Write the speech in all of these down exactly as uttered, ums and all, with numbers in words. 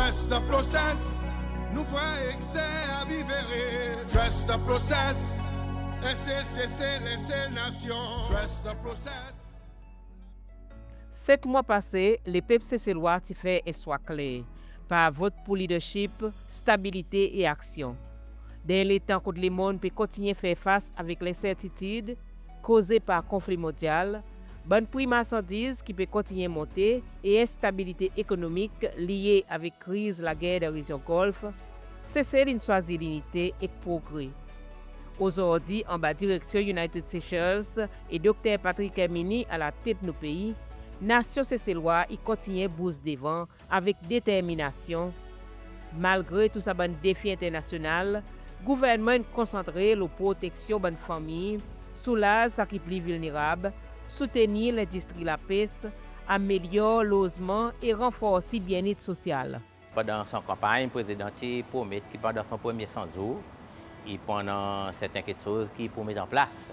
Trust the process. Nou vwar ekse a vivere. Trust the process. En sel Sesel, en sel nasyon. Trust the process. Set mwan pase, lepep Seselwa ti fer en swa kler, par vot pour leadership, stabilite e aksyon. Dan en letan kot lemonn pe kontinyen fer fas avek lensertitid koze par konfli mondyal, bann pri marsandiz ki pe kontinyen monte e enstabilite ekonomik lye avek kriz lager dan rezyon Golf, Sesel in swazir linite ek progre. Ozordi, anba direksyon United Seychelles e Dokter Patrick Herminie alatet nou pei, nasyon Seselwa i kontinyen bouz devan avek determinasyon. Malgre tou sa bann defi enternasyonal, gouvernman in konsantre lo proteksyon bann fanmir, soulaz sa ki pli vilnerab, soutenir lendistri lapes, amelyor lozman e ranforsi byennet sosyal. Pandan son kanpanny, Prezidan ti promet ki pandan son premye san zour, i pou annan serten keksoz ki pou met an plas.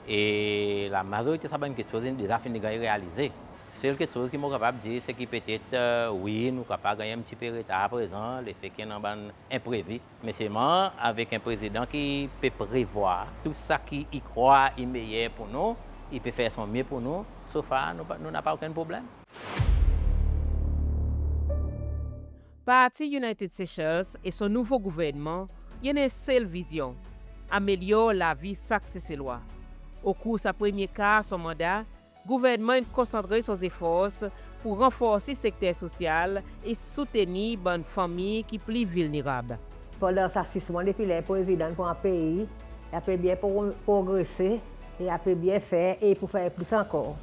E lamazorite sa bann keksoz in deza fini ganny realize. Sel keksoz ki mon kapab dir, se ki petet, e, wi, nou kapab ganny en pti pe retar aprezan, lefe ki annan bann enprevi. Me selman avek en Prezidan ki pe prevwar tou sa ki i krwar i meyer pour nou, i pe fer son mye pour nou, so far, nou pa, nou napa okenn problenm. Parti United Seychelles e son nouvo gouvernman i annan en sel vizyon, amelyor lavi sak Seselwa. Okour sa premye kar son manda, gouvernman in konsantre son zefor pour ranforsi sekter sosyal e soutenir bann fanmir ki pli vilnerab. Pandan sa sis mwan depi ler Prezidan in pran pei, i pe byen pro-, progrese, i pe byen fer e i pou fer plis ankor.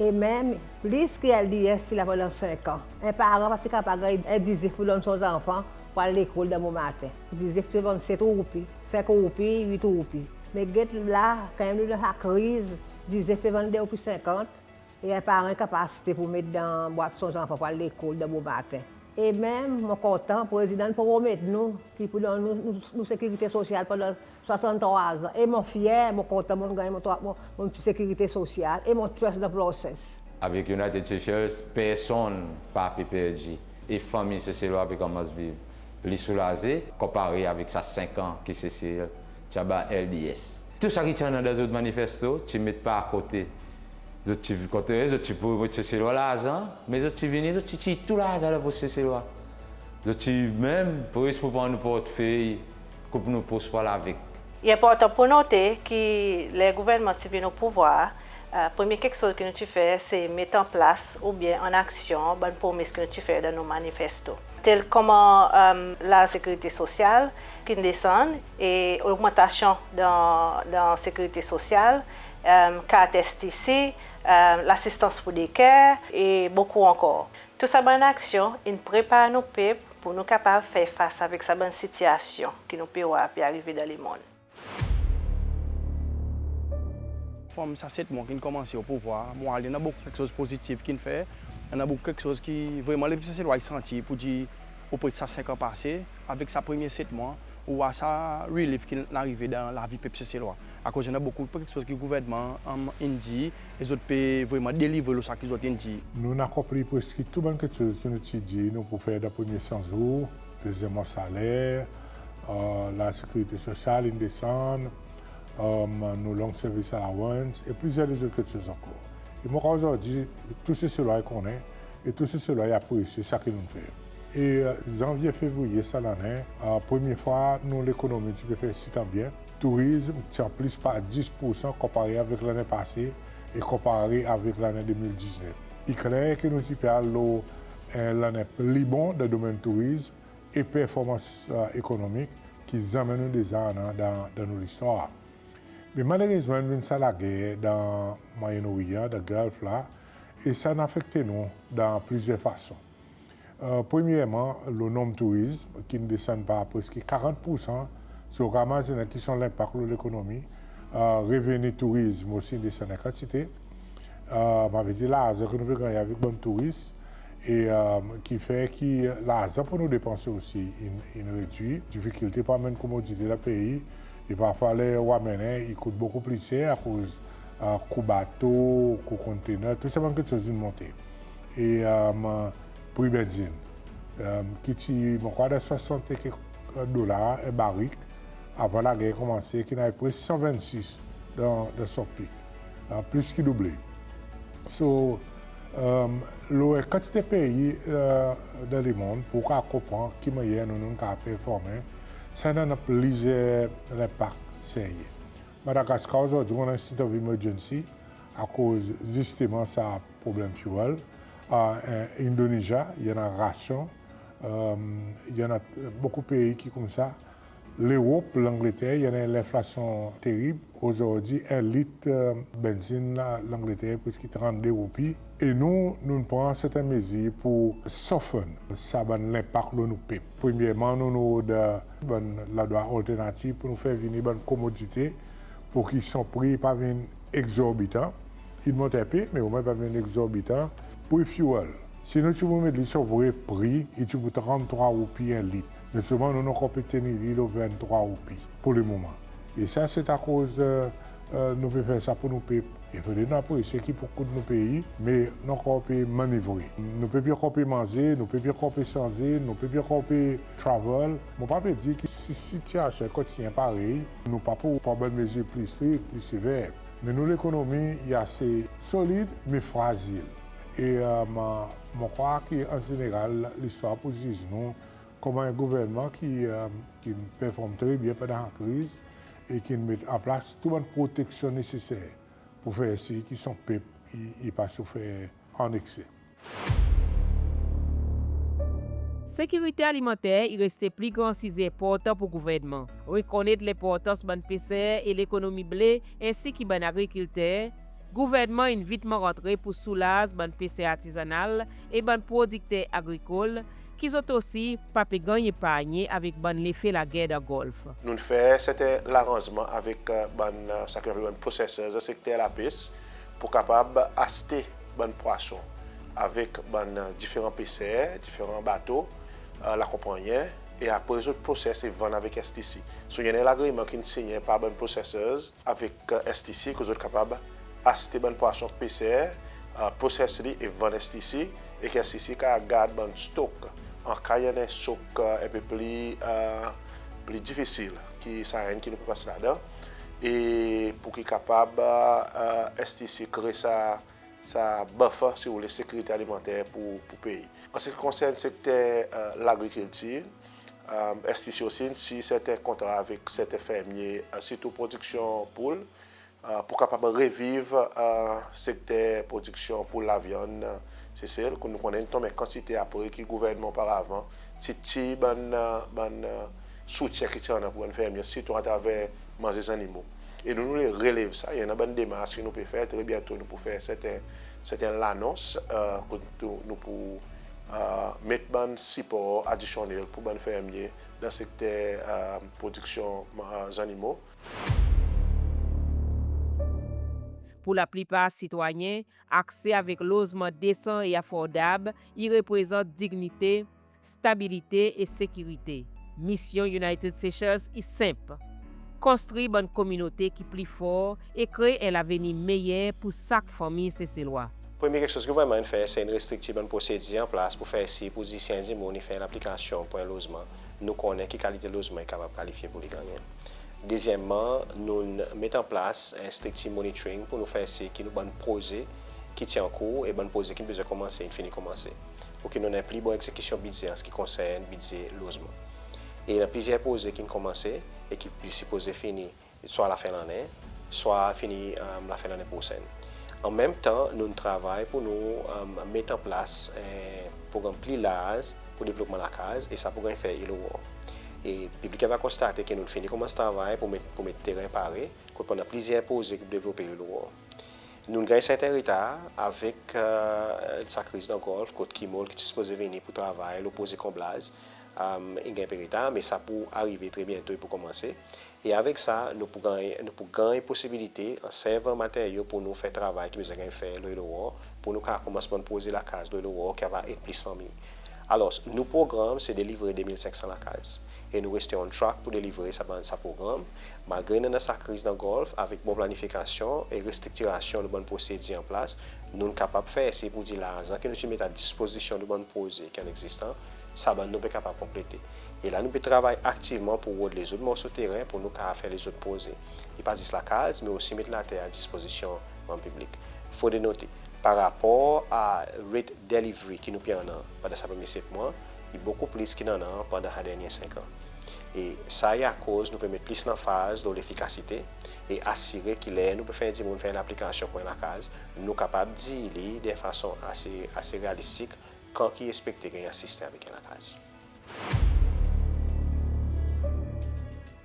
E menm plis ki LDS ti la pandan senk an. En paran pa ti kapab ganny en dizef pour donn son zanfan pour al lekol dan bomaten. Dizef ti vann set roupi, senk roupi, wit roupi. Me get la, kan nou dan sa kriz, dizef pe vann de roupi senkant, e en paran i kapab aste pour met dan bwat son zanfan pour al lekol dan bomaten. E menm, mon kontan, Prezidan in promet nou ki pou donn nou, nou, nou sekirite sosyal pandan swasanntrwa an. E mon fyer, mon kontan, mon'n ganny mon trwa, mon, mon pti sekirite sosyal, e mon trust the process. Avek United Seychelles, personn pa pe perdi. E fanmir Seselwa pe konmans viv pli soulaze, konpare avek sa senk an ki Sesel ti anba LDS. Tou sa ki ti annan dan zot manifesto, ti met par kote. Zot ti kontre, zot ti pou met Seselwa larzan, me zot ti vini, zot ti tir tou larzan dan pos Seselwa. Zot ti menm pres pour pran nou portfey, koup nou pos pour al avek. I enportan pour note ki ler gouvernman ti vin o pouvwar, e, premye keksoz ki nou ti fer, se met an plas oubyen an aksyon bann promes ki nou ti fer dan nou manifesto. Tel konman, e, lasekirite sosyal ki'n desann e ogmantasyon dan, dan sekirite sosyal, e, kart STC, e, lasistans pour daycare e bokou ankor. Tou sa bann aksyon in prepar nou pep pour nou kapab fer fas avek sa bann sitiyasyon ki nou pe war pe arive dan lemonn. From sa set mwan ki'n konmanse o pouvwar, mon war i annan bokou keksoz pozitif ki'n fer, i annan bokou keksoz ki vreman lepep Seselwa i santi pour dir, opre sa senk an pase, avek sa premye set mwan, ou war sa relief ki'n arive dan lavi pep Seselwa. Akoz i annan bokou keksoz ki gouvernman, e, in dir, e zot pe vreman delivre lo sa ki zot in dir. Nou'n akonpli preski tou bann keksoz ki nou ti dir nou pou fer dan premye san zour, dezyenm mwan saler, e, lasekirite sosyal in desann, e, nou long service allowance e plizyer lezot keksoz ankor. E mon krwar ozordi, tou Seselwa i konnen, e tou Seselwa i apresye sa ki nou'n fer. E, e, zanvye, fevriye sa lannen, e, premye fwa nou lekonomi ti pe fer sitan byen. Tourizm ti an plis par dis poursan konpare avek lannen pase e konpare avek lannen de mil diznef. I kler ki nou ti pe al lo, e, lannen pli bon dan domenn tourizm e performans, e, ekonomik ki zanmen nou deza annan dan, dan nou listwar. Me malerezman, in vin sa lager dan Mwayen Oryan, dan Golf la, e sa in afekte nou dan plizyer fason. E, premyerman, lo nonm tourizm ki'n desann par preski karant poursan, so ou kapab mazinen ki son lenpak lo lekonomi. E, reveni tourizm osi in desann en kantite. E, mon a dir larzan ki nou pe gannyen avek bann touris, e, e, ki fer ki larzan pour nou depanse osi in, in redwir. Difikilte pour anmenn komodite dan pei, e parfwa ler ou anmennen, i kout bokou pli ser akoz, e, kou bato, kou container, tou sa bann keksoz in monte. E, e, pri benzin. ki ti, mon krwar, dan swasant e kek dolar en barik avan lager konmanse, ki'n ariv preski san vennsis dan, dan son pik, plis ki double. So, lo en kantite pei dan lemonn, pour ou kapab konpran ki mannyer nou, nou kapab performen, sa i annan plizyer lenpak serye. Madagaskar ozordi i annan state of emergency akoz zisteman sa problenm fuel. Indonesia i annan rasyon. I annan bokou pei ki koumsa. Lerop, Langleter, i annan lenflasyon terib. Ozordi en lit benzin Langleter preski trannde roupi. E nou, nou'n pran serten mezir pour soften sa bann lenpak lo nou pep. Premyerman, nou, nou rod bann landrwa alternativ pour nou fer vini bann komodite pour ki son pri pa vin egzorbitan. I monte en pe, me omwen pa vin egzorbitan. Pri fuel, si nou ti pou met li son vre pri, i ti pou tranntrwa roupi en lit. Me selman nou, nou ankor pe tenir li lo venntrwa roupi pour lemoman. E sa se akoz nou pe fer sa pour nou pep. E fodre nou apresye ki pou kout nou pei, me nou ankor pe manevre. Nou pep i ankor pe manze, nou pep i ankor pe sanze, nou pep i ankor pe travel. Mon pa pe dir ki si sitiasyon i kontinyen parey, nou pa pou pran bann mezir pli strik, pli sever. Me nou lekonomi i ase solid, me frazil. E mon krwar ki an zeneral, listwar pou ziz nou konman en gouvernman ki, ki'n perform tre byen pandan kriz e ki'n met an plas tou bann proteksyon neseser pour fer sir ki son pep i, i pa soufer an ekse. Sekirite alimanter i reste pli gran size enportan pour gouvernman. Rekonnet lenportans bann peser e lekonomi ble, ensi ki bann agrikilter, gouvernman in vitman rantre pour soulaz bann peser artizanal e bann prodikter agrikol, ki zot osi pa pe ganny eparnye avek bann lefe lager dan Golf. Nou'n fer serten laranzman avek bann, sa ki nou apel bann processors dan sekter lapes pour kapab aste bann pwason avek bann diferan peser, diferan bato, lakonpannyen, e apre zot process e vann avek S T C. So, i annan en lagreman ki'n sinyen par bann processors avek S T C, ki zot kapab aste bann pwason peser, process li e vann S T C, e ki S T C kapab gard bann stok an ka i annan en sok en pe pli, pli difisil ki sa enn ki nou pe pas ladan, e pour ki kapab S T C kree sa, sa buffer, si ou le, sekirite alimanter pour, pour pei. An se ki konsern sekter lagrikiltir, S T C osi in siny serten kontra avek serten fermye, sirtou prodiksyon poul, pour kapab reviv sekter prodiksyon poul lavyann Sesel, kot nou konnen in tonm en kantite apre ki gouvernman oparavan ti tir bann, bann soutyen ki ti annan pour bann fermye, sirtou atraver manze zannimo. E nou, nou le relev sa, i annan bann demars ki nou pe fer, tre byento nou pou fer serten, serten lanons, kot nou pou met bann sipor adisyonnel pour bann fermye dan sekter prodiksyon zannimo. Pour laplipar sitwayen, akse avek lozman desan e afordab i reprezant dignite, stabilite e sekirite. Misyon United Seychelles i senp: konstri bann kominote ki pli for e kree en lavenir meyer pour sak fanmir Seselwa. Premye keksoz ki gouvernman in fer, se in restriktir bann prosedir an plas pour fer sir pour dir si en dimoun i fer laplikasyon pour en lozman, nou konnen ki kalite lozman i kapab kalifye pour li gannyen. Dezyenmman, nou'n met an plas en striktir monitoring pour nou fer sir ki nou bann proze ki ti an kour e bann proze ki'n bezwen konmanse, in fini konmanse, pour ki nou annan pli bon egzekisyon bidze an se ki konsern bidze lozman. E i annan plizyer proze ki'n konmanse e ki sipoze fini swa lafen lannen, swa fini lafen lannen prosenn. An menm tan, nou'n travay pour nou met an plas en progranm pli larz pour devlopman lakaz, e sa pou ganny fer Ile Aurore. E piblik i ava konstate ki nou'n fini konmans travay pour met, pour met teren pare, kot pou annan plizyer proze ki pou devlope Ile Aurore. Nou'n ganny serten retar avek sa kriz dan Golf, kot Kimball ki ti sipoze vini pour travay lo proze konblaz, in ganny en pe retar, me sa pou arive tre byento, i pou konmanse. E avek sa, nou pou ganny, nou pou ganny posibilite an servan materyo pour nou fer travay ki bezwen ganny fer lo Ile Aurore, pour nou kapab konmans bann proze lakaz lo Ile Aurore ki ava ed plis fanmir. Alors, nou progranm se delivre de mil senk san lakaz. E nou reste on track pour delivre sa bann, sa progranm, malgre nou annan sa kriz dan Golf, avek bon planifikasyon e restriktirasyon nou bann prosedir an plas, nou'n kapab fer sir pour dir larzan ki nou ti met a dispozisyon nou bann proze ki an egzistans, sa bann nou pe kapab konplete. E la nou pe travay aktivman pour rod lezot morso teren pour nou kapab fer lezot proze. E pa zis lakaz, me osi met later a dispozisyon bann piblik. Fodre note, par rapor a rate delivery ki nou pe annan pandan sa premye set mwan, i bokou plis ki nou annan pandan sa dernyen senk an. E sa i akoz nou pe met plis lanfaz lo lefikasite e asire ki ler nou pe fer dimoun fer en laplikasyon pour en lakaz, nou kapab dir li dan en fason ase, ase realistik kan ki i ekspekte ganny asiste avek en lakaz.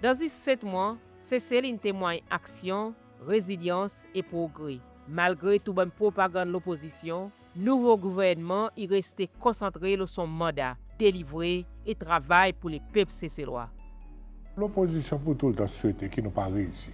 Dan zis set mwan, Sesel in temwanny aksyon, rezilyans e progre. Malgre tou bann propagann lopozisyon, nouvo gouvernman i reste konsantre lo son manda, delivre e travay pour lepep Seselwa. Lopozisyon pou toultan swete ki nou pa reisi.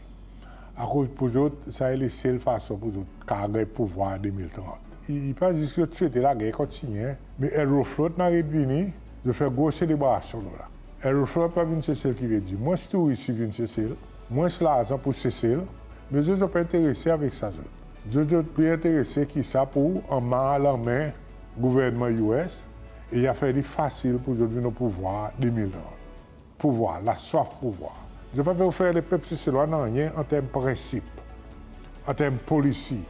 Akoz pour zot, sa i le sel fason pour zot kapab ganny pouvwar de mil trant. I, i pa zis zot swete lager kontinyen, me Aeroflot in aret vini, zot fer gro selebrasyon lo la. Aeroflot pa vin Sesel ki vedir mwens touris i vin Sesel, mwens larzan pour Sesel, me zot, zot pa enterese avek sa zot. Zot, zot pli enterese ki sa pour anmar lanmen gouvernman U S, e i a fer li fasil pour zot vin o pouvwar de mil trant. Pouvwar, laswaf pouvwar. Zot pa pe ofer lepep Seselwa nanryen an term prensip, an term polisi.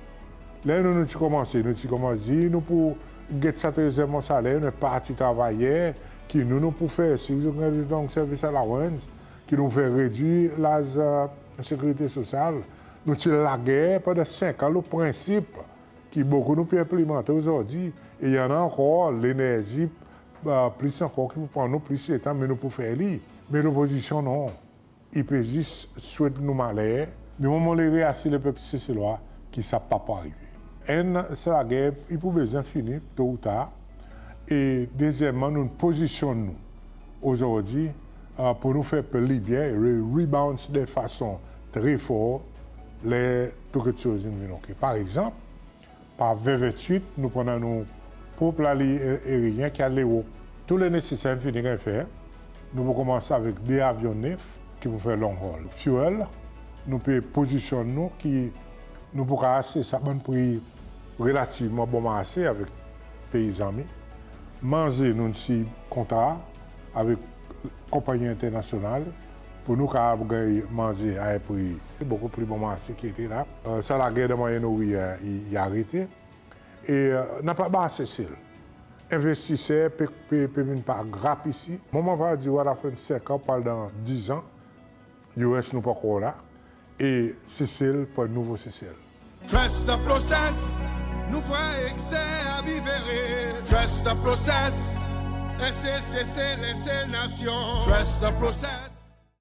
Ler nou, nou ti konmanse, nou ti konmans dir nou pou get sa trezyenm mwan saler, nou en parti travayer, ki nou, nou pou fer sir zot ganny long service allowance, ki nou fer redwir laz, e, sekirite sosyal. Nou ti lager pandan senk an lo prensip ki bokou nou pe enplimante ozordi, e i annan ankor lenerzi, e, plis ankor ki pou pran nou plis letan, me nou pou fer li. Me lopozisyon non. I pe zis swet nou maler, me mwan mon le reasir lepep Seselwa ki sa pa pou arive. Enn, sa lager i pou bezwen fini to ou tar, e dezyenmman, nou pozisyonn nou ozordi, e, pour nou fer pli byen e re-, rebounce de fason tre for ler tou keksoz in vin oke. Par egzanp, par ven ventwit, nou pou annan nou prop laliny aeryen ki al Lerop. Tou le neseser in fini ganny fer. Nou pou konmans avek de avyon nef ki pou fer long haul. Fuel, nou pe pozisyonn nou ki nou pou kapab aste sa bann pri relativman bon marse avek pei zanmi. Manze, nou'n siny kontra avek konpanyi enternasyonal pour nou kapab ganny manze a en pri bokou pli bon marse ki ete la. E, sa lager dan Mwayen Oryan i, i arete. E, e, napa bar Sesel. Envestiser pe, pe, pe vin par grap isi. Mwan mon ava dir ou alafen senk an, pou al dan diz an, U S nou pa ankor la. E Sesel pou en nouvo Sesel. Trust the process, nou frer ek ser, viv ere. Trust the process, en sel Sesel, en sel nasyon. Trust the process.